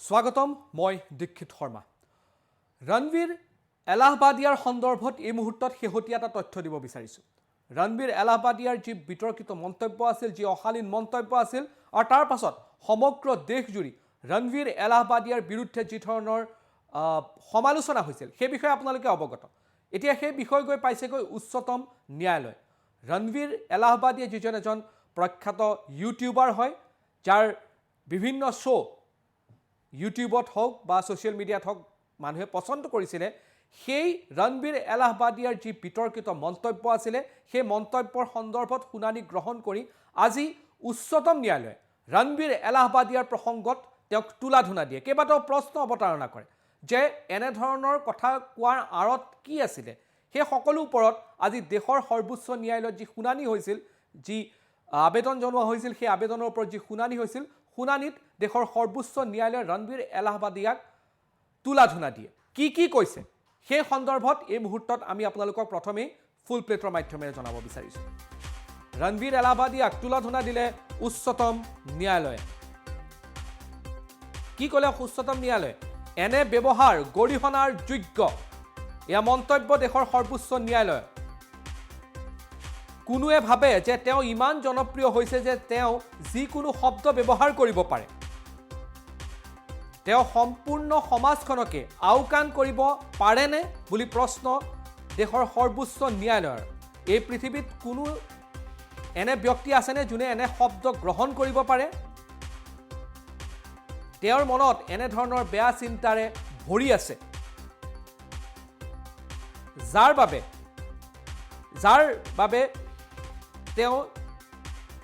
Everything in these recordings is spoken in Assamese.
স্বাগতম, মই দীক্ষিত শৰ্মা। ৰণবীৰ এলাহবাদিয়াৰ সন্দৰ্ভত এই মুহূৰ্তত শেহতীয়া এটা তথ্য দিব বিচাৰিছোঁ। ৰণবীৰ এলাহবাদিয়াৰ যি বিতৰ্কিত মন্তব্য আছিল, যি অশালীন মন্তব্য আছিল আৰু তাৰ পাছত সমগ্ৰ দেশজুৰি ৰণবীৰ এলাহবাদিয়াৰ বিৰুদ্ধে যি ধৰণৰ সমালোচনা হৈছিল, সেই বিষয়ে আপোনালোকে অৱগত। এতিয়া সেই বিষয় গৈ পাইছেগৈ উচ্চতম ন্যায়ালয়। ৰণবীৰ এলাহবাদিয়া যিজন এজন প্ৰখ্যাত ইউটিউবাৰ হয়, যাৰ বিভিন্ন শ্ব' ইউটিউবত হওক বা ছ'চিয়েল মিডিয়াত হওক মানুহে পচন্দ কৰিছিলে, সেই ৰণবীৰ এলাহবাদিয়াৰ যি বিতৰ্কিত মন্তব্য আছিলে, সেই মন্তব্যৰ সন্দৰ্ভত শুনানি গ্ৰহণ কৰি আজি উচ্চতম ন্যায়ালয়ে ৰণবীৰ এলাহবাদিয়াৰ প্ৰসংগত তেওঁক তুলা ধূনা দিয়ে, কেইবাটাও প্ৰশ্ন অৱতাৰণা কৰে যে এনেধৰণৰ কথা কোৱাৰ আঁৰত কি আছিলে। সেই সকলো ওপৰত আজি দেশৰ সৰ্বোচ্চ ন্যায়ালয়ত যি শুনানি হৈছিল, যি আবেদন জনোৱা হৈছিল, সেই আবেদনৰ ওপৰত যি শুনানি হৈছিল, শুনানিত দেশৰ সৰ্বোচ্চ ন্যায়ালয়ে ৰণবীৰ এলাহবাদিয়াক তুলা ধূনা দিয়ে। কি কি কৈছে, সেই সন্দৰ্ভত এই মুহূৰ্তত আমি আপোনালোকক প্ৰথমেই ফুল প্লেটৰ মাধ্যমেৰে জনাব বিচাৰিছোঁ। ৰণবীৰ এলাহবাদিয়াক তুলা ধূনা দিলে উচ্চতম ন্যায়ালয়ে। কি ক'লে উচ্চতম ন্যায়ালয়ে? এনে ব্যৱহাৰ গৰিহণাৰ যোগ্য, এয়া মন্তব্য দেশৰ সৰ্বোচ্চ ন্যায়ালয়। কোনোৱে ভাবে যে তেওঁ ইমান জনপ্ৰিয় হৈছে যে তেওঁ যিকোনো শব্দ ব্যৱহাৰ কৰিব পাৰে, তেওঁ সম্পূৰ্ণ সমাজখনকে আওকাণ কৰিব পাৰেনে বুলি প্ৰশ্ন দেশৰ সৰ্বোচ্চ ন্যায়ালয়ৰ। এই পৃথিৱীত কোনো এনে ব্যক্তি আছেনে যোনে এনে শব্দ গ্ৰহণ কৰিব পাৰে? তেওঁৰ মনত এনেধৰণৰ বেয়া চিন্তাৰে ভৰি আছে, যাৰ বাবে তেওঁ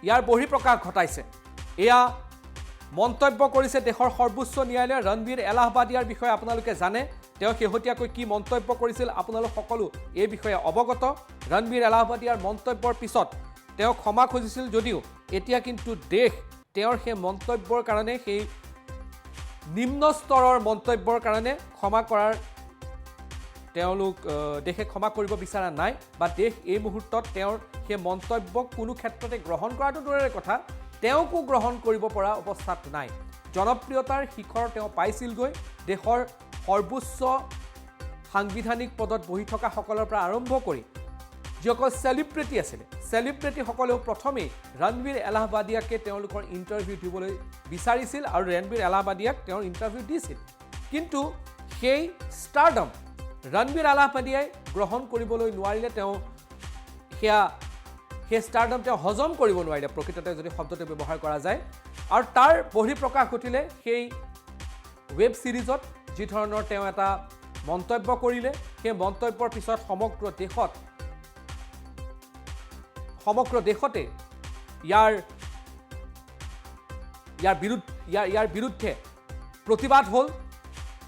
ইয়াৰ বহিঃপ্ৰকাশ ঘটাইছে, এয়া মন্তব্য কৰিছে দেশৰ সৰ্বোচ্চ ন্যায়ালয়ে। ৰণবীৰ এলাহবাদিয়াৰ বিষয়ে আপোনালোকে জানে, তেওঁ শেহতীয়াকৈ কি মন্তব্য কৰিছিল, আপোনালোক সকলো এই বিষয়ে অৱগত। ৰণবীৰ এলাহবাদিয়াৰ মন্তব্যৰ পিছত তেওঁ ক্ষমা খুজিছিল যদিও এতিয়া কিন্তু দেশ তেওঁৰ সেই মন্তব্যৰ কাৰণে, সেই নিম্ন স্তৰৰ মন্তব্যৰ কাৰণে ক্ষমা কৰাৰ তেওঁলোক দেশে ক্ষমা কৰিব বিচৰা নাই বা দেশ এই মুহূৰ্তত তেওঁৰ সেই মন্তব্যক কোনো ক্ষেত্ৰতে গ্ৰহণ কৰাটো দূৰৰে কথা, তেওঁকো গ্ৰহণ কৰিব পৰা অৱস্থাত নাই। জনপ্ৰিয়তাৰ শিখৰ তেওঁ পাইছিলগৈ। দেশৰ সৰ্বোচ্চ সাংবিধানিক পদত বহি থকাসকলৰ পৰা আৰম্ভ কৰি যিসকল চেলিব্ৰিটি আছিলে, চেলিব্ৰিটিসকলেও প্ৰথমেই ৰণবীৰ এলাহবাদিয়াকে তেওঁলোকৰ ইণ্টাৰভিউ দিবলৈ বিচাৰিছিল আৰু ৰণবীৰ এলাহবাদিয়াক তেওঁৰ ইণ্টাৰভিউ দিছিল। কিন্তু সেই ষ্টাৰডম ৰণবীৰ এলাহবাদিয়াই গ্ৰহণ কৰিবলৈ নোৱাৰিলে। তেওঁ সেই ষ্টাৰডম তেওঁ হজম কৰিব নোৱাৰিলে, প্ৰকৃততে যদি শব্দটো ব্যৱহাৰ কৰা যায়। আৰু তাৰ বহিঃপ্ৰকাশ ঘটিলে সেই ৱেব ছিৰিজত যি ধৰণৰ তেওঁ এটা মন্তব্য কৰিলে। সেই মন্তব্যৰ পিছত সমগ্ৰ দেশতে ইয়াৰ ইয়াৰ বিৰুদ্ধ ইয়াৰ ইয়াৰ বিৰুদ্ধে প্ৰতিবাদ হ'ল,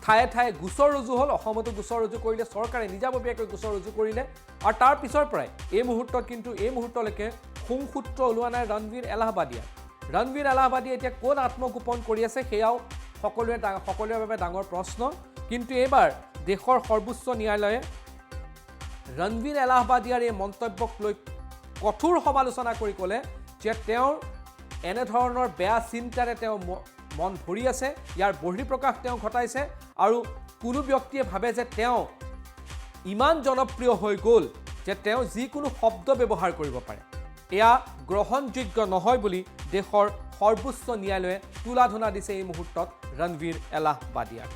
ঠায়ে ঠায়ে গোচৰ ৰুজু হ'ল। অসমতো গোচৰ ৰুজু কৰিলে, চৰকাৰে নিজাববীয়াকৈ গোচৰ ৰুজু কৰিলে। আৰু তাৰ পিছৰ পৰাই এই মুহূৰ্তত কিন্তু এই মুহূৰ্তলৈকে শুংসূত্ৰ ওলোৱা নাই ৰণবীৰ এলাহবাদিয়া। ৰণবীৰ এলাহবাদিয়া এতিয়া ক'ত আত্মগোপন কৰি আছে, সেয়াও সকলোৰে বাবে ডাঙৰ প্ৰশ্ন। কিন্তু এইবাৰ দেশৰ সৰ্বোচ্চ ন্যায়ালয়ে ৰণবীৰ এলাহবাদিয়াৰ এই মন্তব্যক লৈ কঠোৰ সমালোচনা কৰি ক'লে যে তেওঁৰ এনেধৰণৰ বেয়া চিন্তাৰে তেওঁ মন ভৰি আছে, ইয়াৰ বহিঃপ্ৰকাশ তেওঁ ঘটাইছে আৰু কোনো ব্যক্তিয়ে ভাবে যে তেওঁ ইমান জনপ্ৰিয় হৈ গ'ল যে তেওঁ যিকোনো শব্দ ব্যৱহাৰ কৰিব পাৰে, এয়া গ্ৰহণযোগ্য নহয় বুলি দেশৰ সৰ্বোচ্চ ন্যায়ালয়ে তুলা ধূনা দিছে এই মুহূৰ্তত ৰণবীৰ এলাহবাদিয়াক।